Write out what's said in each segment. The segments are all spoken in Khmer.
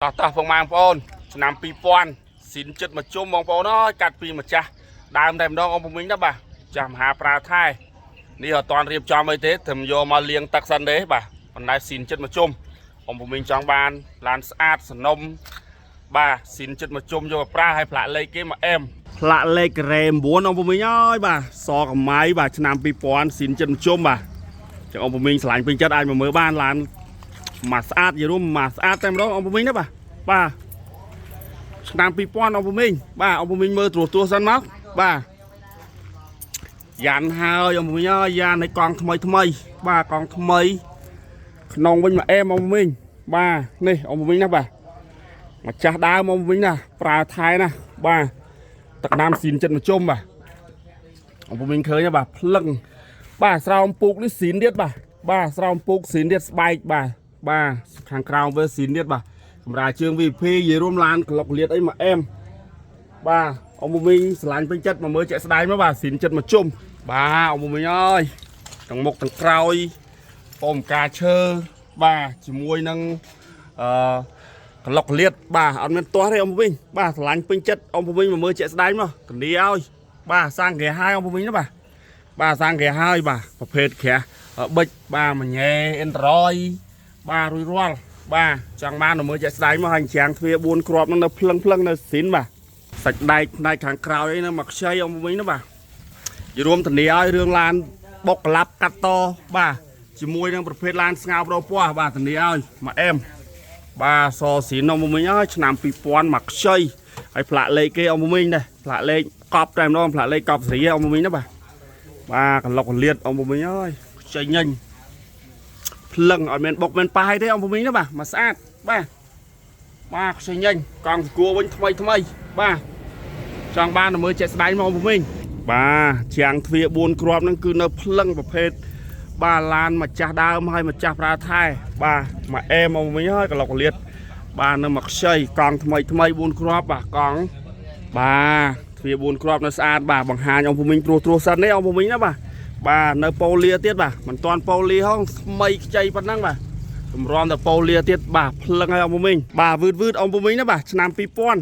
តោះតោះពុកម៉ែបងប្អូនឆ្នាំ2000ស៊ីនចិត្តមកជុំបងប្អូនអើយកាត់ពីម្ចាស់ដើមតែម្ដងអង្គពុំវិញណាបាទចាស់មហាប្រាថែនេះអត់តាន់រៀបចំអីទេត្រឹមយកមកលាងទឹកសិនទេបាទប៉ុន្តែស៊ីនចិត្តមកជុំអង្គពុំវិញចង់បានឡានស្អាតសនំបាទស៊ីនចិត្តមកជុំយកមកប្រាឲ្យផ្លាកលេខគេមកអែមផ្លាកលេខក្រេ9អង្គពុំវិញអើយបាទសកម្ៃបាទឆ្នាំ2000ស៊ីនចិត្តមកជុំបាទចឹងអង្គពុំវិញឆ្លាញ់ពេញចិត្តអាចមកមើលបានឡានមកស្អាតយីរួមមកស្អាតតែម្ដងអង្គពុំវិញណាបាទ បាទឆ្នាំ2000អង្គពមីងបាទអង្គពមីងមើលត្រួសត្រាសសិនមកបាទយ៉ាន់ហើយអង្គពមីងអើយយ៉ាន់ឲ្យកង់ថ្មីថ្មីបាទកង់ថ្មីក្នុងវិញមកអែមអង្គពមីងបាទនេះអង្គពមីងណាបាទម្ចាស់ដើមអង្គពមីងណាប្រើថែណាបាទទឹកដាំស៊ីនចិត្តមកជុំបាទអង្គពមីងឃើញទេបាទភ្លឹងបាទស្រោមពូកនេះស៊ីនទៀតបាទបាទស្រោមពូកស៊ីនទៀតស្បែកបាទបាទខាងក្រោមវាស៊ីនទៀតបាទ កម្រាលជើង VP និយាយរួមឡានក្លុកលៀតអីមកអែមបាទអ៊ំមីងស្រឡាញ់ពេញចិត្តមកមើលជាក់ស្ដែងមកបាទស៊ីនចិត្តមកជុំបាទអ៊ំមីងអើយទាំងមុខទាំងក្រោយពំការឈើបាទជាមួយនឹងអឺក្លុកលៀតបាទអត់មានទាស់ទេអ៊ំមីងបាទស្រឡាញ់ពេញចិត្តអ៊ំមីងមកមើលជាក់ស្ដែងមកធានាឲ្យបាទសាំងក្រាហើយអ៊ំមីងណាបាទបាទសាំងក្រាហើយបាទប្រភេទក្រាបិចបាទមញ៉េអេនដ្រយបាទរួចរាល់ បាទចង់បានទៅមើលជាក់ស្ដែងមកហើយច្រាំងទ្វារ4គ្រាប់ហ្នឹងនៅភ្លឹងភ្លឹងនៅស៊ីនបាទសាច់ដែកផ្នែកខាងក្រោយអីនៅមកខ្ចីអមវិញណាបាទយរួមធានាឲ្យរឿងឡានបុកក្លាប់កាត់តបាទជាមួយនឹងប្រភេទឡានស្ងោប្រពស់បាទធានាឲ្យមកអែមបាទសស៊ីនអមវិញហើយឆ្នាំ2000មកខ្ចីហើយផ្លាកលេខគេអមវិញដែរផ្លាកលេខកប់តែម្ដងផ្លាកលេខកប់សេរីអមវិញណាបាទបាទកន្លុកកលៀតអមវិញហើយខ្ចីញញ ភ្លឹងអត់មានបុកមានប៉ាយទេអង្គភូមិណាបាទមកស្អាតបាទបាទខ្សែញញកង់គួរវិញថ្មីថ្មីបាទចង់បានទៅមើលជាក់ស្ដែងមកអង្គភូមិបាទជាងទ្វារ4គ្រាប់ហ្នឹងគឺនៅភ្លឹងប្រភេទបាទឡានម្ចាស់ដើមហើយម្ចាស់ប្រើថែបាទមកអែមមកវិញហើយកន្លុកលៀតបាទនៅមកខ្ចីកង់ថ្មីថ្មី4គ្រាប់បាទកង់បាទទ្វារ4គ្រាប់នៅស្អាតបាទបង្ហាញអង្គភូមិត្រួសត្រាសសិននេះអង្គភូមិណាបាទ បាទនៅប៉ូលាទៀតបាទមិនតាន់ប៉ូលាហងថ្មីខ្ចីប៉ុណ្ណឹងបាទតម្រាំទៅប៉ូលាទៀតបាទភ្លឹងឲ្យអង្គពមីងបាទវឺតវឺតអង្គពមីងណាបាទឆ្នាំ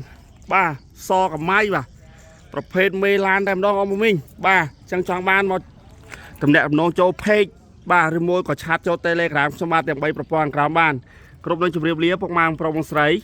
2000បាទសកម្ៃបាទប្រភេទមេឡានតែម្ដងអង្គពមីងបាទចឹងចង់បានមកតំណាក់តំណងចូល page បាទឬមួយក៏ឆាតចូល Telegram ខ្ញុំបាទទាំង3ប្រព័ន្ធក្រោមបានគ្រប់នឹងជម្រាបលាពុកម៉ែបងប្រុសបងស្រី។